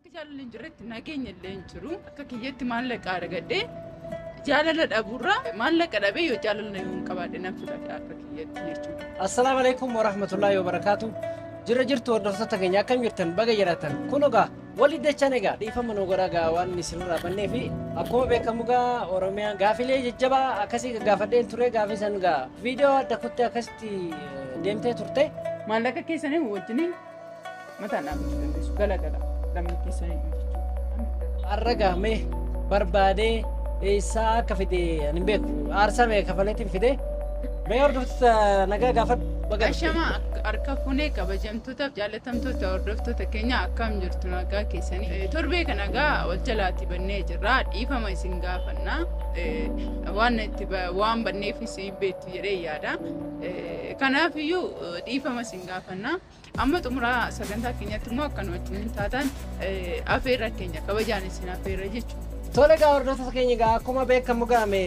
Bakka jaalalli hin jirretti nageenya illee hin jiru. Akka kiyyatti maallaqa argadhee jaalala dhabuurraa maallaqa dhabee yoo jaalala yoo hin qabaadhe nan filadha akka kiyyatti jechuudha. Assalaamu alaikum warahmatullaahi wabarakaatu. Jirra jirtu hordoftoota keenya, akkam jirtan? Baga jiraatan. Kun egaa walii dachaan egaa dhiifama nu godhaa gaa waan isinirraa bannee fi akkuma beekamu gaa Oromiyaan gaafilee jajjabaa akkasii gaggaafadheen ture. Gaafii san gaa viidiyoo adda kuttee akkasitti deemtee turte. Maallaqa keessanii wajjiniin mataan dhaabbachuu dandeessu. Galagala lamni keessanii jechuudha. Har'a gaa mee barbaadee eessaa akka fide ani hin beeku. Aarsaa mee kafaleetiin fide. Mee hordoftoota nagaa gaafadhu. Baga dhufte. Ashama harka fuunee, kabajamtootaaf jaallatamtoota hordoftoota keenya, akkam jirtu? Nagaa keessanii? Torbee kana gaa wal jalaatti bannee jirra. Dhiifama isin gaafanna. Waan itti waan banneefis beektu jedhee yaada. Kanaaf iyyuu dhiifama isin gaafanna. Amma xumuraa sagantaa keenyatti immoo akka nu wajjin taatan afeerra keenya kabajaan isin afeerra jechuudha. Tole gaa hordoftoota keenya, gaa akkuma beekamu gaame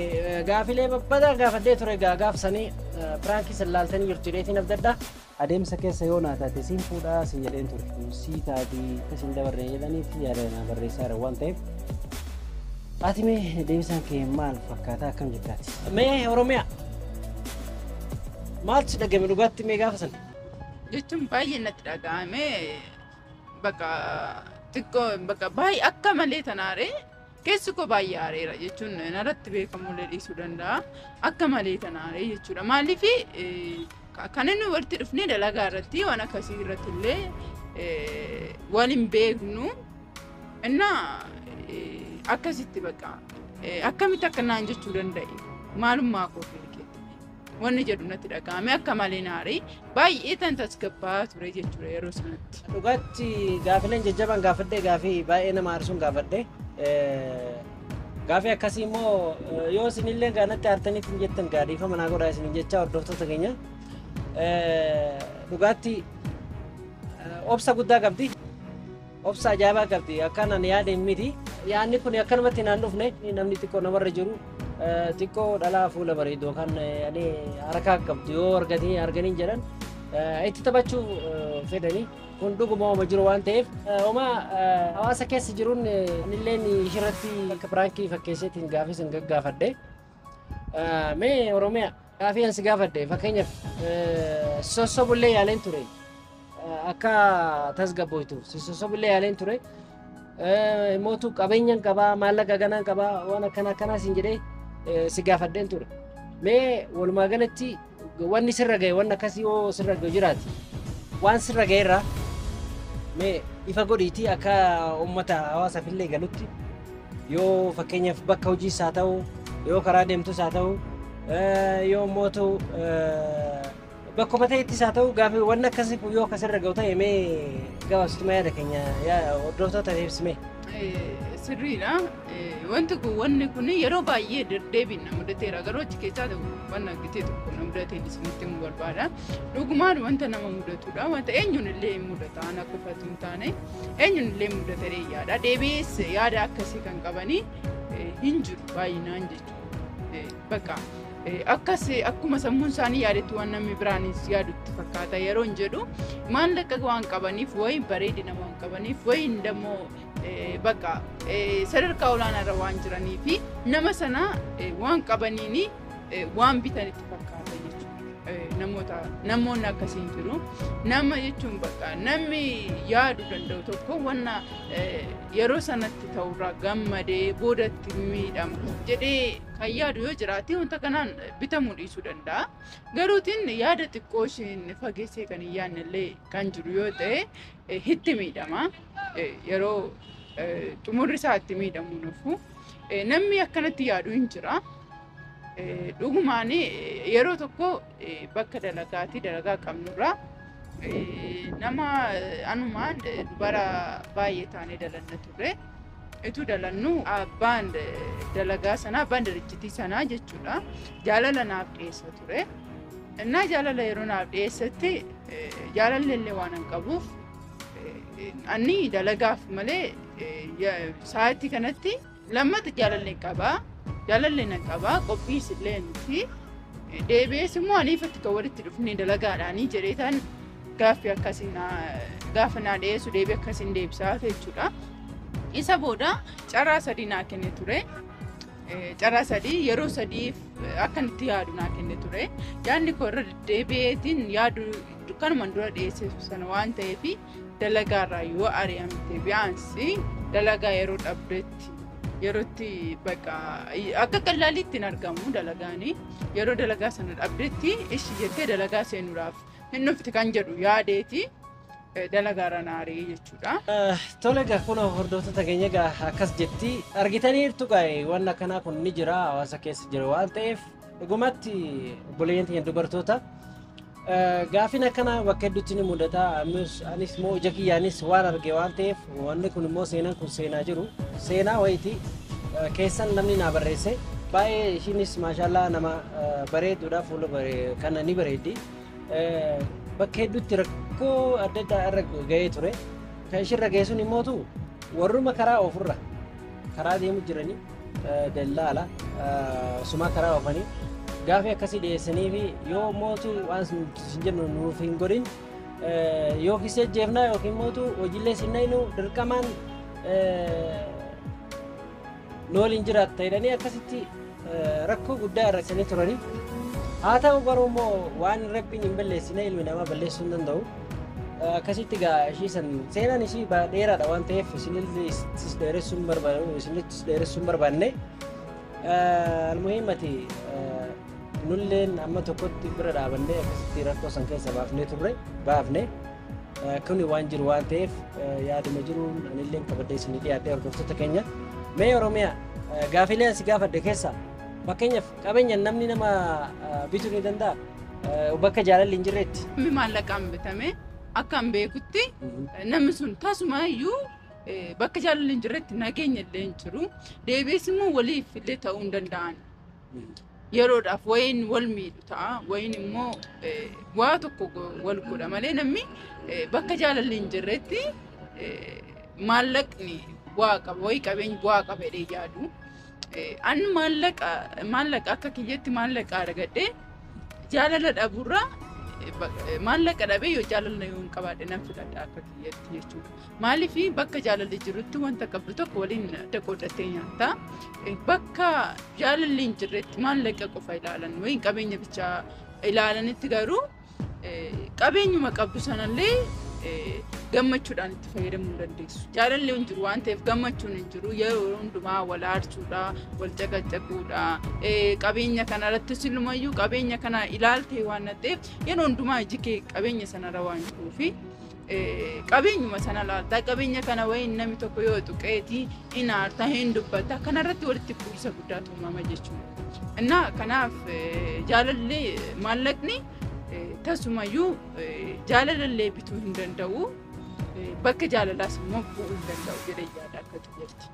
gaafilee babbadaa gaafadhee ture. Gaa gaafsanii prankii san laaltanii jirtu jedheetiin abdadha. Adeemsa keessa yoo naa taate siin fuudhaa siin jedheen ture. Sii taati akkasiin dabarree jedhaniiti yaada naa barreessaa jira waan ta'eef. Ati mee deebisaan kee maal fakkaata, akkam jettaati? Mee Oromiyaa, maaltu si dhagame dhugaatti mee gaafa sana? Jechuun baay'ee natti dhaga'ame, bakka xiqqoo bakka baay'ee akka malee tanaare keessi koo baay'ee aareera jechuun narratti beekamullee dhiisuu danda'a, akka malee tanaare jechuudha. Maaliif kan inni walitti dhufnee dalagaa irratti waan akkasii irratti illee waan hin beeknu innaa akkasitti bakka akkamitti akka naan jechuu danda'e, maalummaa koo beeketti wanni jedhu natti dhaga'ame. Akka malee naaree baay'ee tan tasgabbaa'aa ture jechuudha yeroo sanatti. Dhugaatti gaafileen jajjabaan gaafadhee, gaafii baay'ee nama aarsuun gaafadhee. Gaafii akkasii immoo yoo isinillee gaanatti aartaniitti hin jettan gaa dhiifama naa godhaa isin jecha hordoftoota keenya. Dhugaatti obsa guddaa qabdi. Obsa ajaa'ibaa qabdi. Akkanaan yaada hin miti. Yaadni kun akkanumatti naan dhufne. Namni xiqqoo namarra jiru xiqqoo dhalaa fuula bareedu yookaan ani harkaa qabdu yoo argatanii arganii jedhan itti taphachuu fedhanii. Kun dhuguma oma jiru waan ta'eef oma hawaasa keessa jiruun anilleen ishirratti akka prankii fakkeesseetiin gaafii sin gaggaafadhe. Mee Oromiyaa, gaafii an si gaafadhe, fakkeenyaaf sossobullee yaaleen ture, akka tasgabbooytuuf si sossobullee yaaleen ture. Mootu qabeenyan qabaa, maallaqa ganaan qabaa, waan akkana akkanaa siin jedhee si gaafadheen ture. Mee walumaa galatti wanni sirra ga'e, wanni akkasii yoo sirra ga'e jiraate, waan sirra ga'e irraa mee ifa godhiitii akka uummata hawaasaaf illee galutti, yoo fakkeenyaaf bakka hojiis haa ta'u, yoo karaa deemtus haa ta'u, yoo mootu bakkuma ta'ettis haa ta'u, gaafii wanni akkasii kun yoo akkasirra ga'u ta'e mee gabaabsituma yaada keenya hordoftoota ibsime. Sirriidha. Wanti kun wanni kun yeroo baay'ee deddeebiin na mudateera. Garuu achi keessaa waan argitee tokko na mudateen isinitti himuu barbaada. Dhugumaan wanta nama mudatudha. Wanta eenyuun illee hin mudata. Ana qofatu hin taane eenyuun illee mudata yaada. Deebi'ees yaada akkasii kan qabanii hin jiru baay'inaan jechuudha. Bakka akkas akkuma sammuun isaanii yaadetti waan namni biraanis yaadutti fakkaata yeroo hin jedhu, maallaqa waan qabaniif wayi, bareedina waan qabaniif wayi, immoo bakka sadarkaa olaanaa irra waan jiranii fi nama sana waan qabaniini waan bitanitti fakkaata jechuudha. Namoota namoonni akkasii hin jiru. Nama jechuun bakka namni yaaduu danda'u tokko wanna yeroo sanatti ta'urraa gammadee boodatti miidhama jedhee kan yaadu yoo jiraate wanta kanaan bitamuu dhiisuu danda'a. Garuutiin yaada xiqqoo isheen fageessee kan hin yaadne illee kan jiru yoo ta'e itti miidhama. Yeroo xumurri isaa itti miidhamuu nufu. Namni akkanatti yaadu hin jira. Dhugumaan yeroo tokko bakka dalagaatti dalagaa qabnurraa nama anumaan dubara baay'ee taanee dalanna turre. Ituu dalannu abbaan dalagaa sanaa, abbaan dirjitii sanaa jechuudha, jaalala naaf dhiyeessa ture. Innaa jaalala yeroo naaf dhiyeessetti jaalalli illee waan hin qabuuf ani dalagaaf malee sa'aatii kanatti lammata jaalallee qabaa. Jaalallee nan qabaa, qophiis illee miti. Deebi'ees immoo aniifatti kan walitti dhufnee dalagaadhaanii jedhee tan gaaffii akkasii gaafa naa dhiyeessu deebii akkasiin deebisaaf jechuudha. Isa booda carraa 3 naa kenne ture. Carraa 3 yeroo 3 akka itti yaadu naa kenne ture. Yaadni koo irra deddeebi'eetiin yaadu kanumaan dura dhiyeesse sana waan ta'eef dalagaarraa yoo ari'amte bi'aansi dalagaa yeroo dhabdetti yerootti bakka akka qallaaliitti hin argamu dalagaanii yeroo dalagaa sana dhabdetti ishi jettee dalagaa seenuudhaaf hin dhufti kan jedhu yaadeeti dalagaarra na ari'e jechuudha. Tole egaa kun hordoftoota keenya egaa akkas jetti argitaniirtu gaa waan akkanaa kun ni jira hawaasa keessa jira waan ta'eef dhugumatti obboleeyyan keenya dubartoota gaaffiin akkanaa bakka hedduutti ni mudata. Anis immoo ija kiyyaanis waan arge waan ta'eef wanni kun immoo seenaan kun seenaa jiru seenaa wayiiti keessan namni naa barreesse baay'ee ishiinis maashaallaa nama bareeduudha fuula kana ni bareeddi. Bakka hedduutti rakkoo adda addaa irra ga'ee ture. Kan ishirra ga'e sun immootu warruma karaa ofirra karaa deemu jiranii dallaala sumaa karaa oofanii gaafii akkasii dhiyeessanii fi yoo mootu waan sin jennu nuuf hin godhin yookiin ajjeefnaa yookiin mootu hojiilee sin naynu dirqamaan nu waliin jiraatta jedhanii akkasitti rakkoo guddaa irra isanii turanii. Haa ta'u garuu immoo waan rabbiin hin balleessine ilmi namaa balleessuu hin danda'u. Akkasitti egaa ishii san seenaan ishii dheeraadha waan ta'eef isinittis dheeressuu hin barbaanne isinittis dheeressuu hin barbaanne. Almuhimmati nulleen amma tokkotti bira dhaabannee akkasitti rakkoo san keessa baafnee turre baafne. Kuni waan jiru waan ta'eef yaaduma jiruun anilleen qabadhee isinii dhiyaadhee hordoftoota keenya. Mee Oromiyaa gaafilee asi gaafadhe keessaa fakkeenyaaf qabeenya namni nama bituu ni danda'a bakka jaalalli hin jirretti. Namni maallaqaan bitame akka hin beekutti namni sun tasuma iyyuu bakka jaalalli hin jirretti nageenya illee hin jiru. Deebiis immoo waliif illee ta'uu hin danda'an. Yeroodhaaf wayiin wal miidhu ta'a wayiin immoo waa tokko wal godha malee namni bakka jaalalli hin jirretti maallaqni bu'aa qaba wayii qabeenyi bu'aa qaba jedhee yaadu. An maallaqa akka kiyyatti maallaqa argadhee jaalala dhabuurraa maallaqa dhabee yoo jaalala yoo hin qabaadhe nan filadha akka kiyyatti jechuudha. Maaliif bakka jaalalli jirutti wanta qabdu tokko waliin adda qooddattee nyaatta. Bakka jaalalli hin jirretti maallaqa qofa ilaalan wayiin qabeenya bichaa ilaalanitti garuu qabeenyuma qabdu sanallee gammachuudhaan itti fayyadamuu hin dandeessu. Jaalalli hin jiru waan ta'eef gammachuun hin jiru. Yeroo hundumaa wal aarsuudha, wal caqacaquudha. Qabeenya kana irratti silumayyuu qabeenya kana ilaaltee waan ta'eef yeroo hundumaa iji kee qabeenya sanarra waan jiruufi qabeenyuma sana ilaalta. Qabeenya kana wayiin namni tokko yoo tuqeetii hin aarta, hin dubbata. Kanarratti walitti bu'iinsa guddaatu uumama jechuudha. Innaa kanaaf jaalalli maallaqni tasumayyuu jaalalallee bituu hin danda'u. Bakka jaalalaas immoo bu'uu hin danda'u jedhee yaada akka xiyyeetti.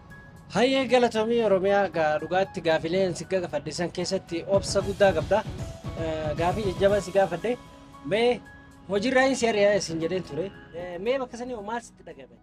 Hayyee galatoomii Oromiyaa dhugaatti gaafileen si gaafadhe san keessatti obsa guddaa qabda. Gaafii jajjabaa si gaafadhe. Mee hojiirraa hin si ari'aa isin jedheen ture. Mee bakka sanii maal sitti dhagahame?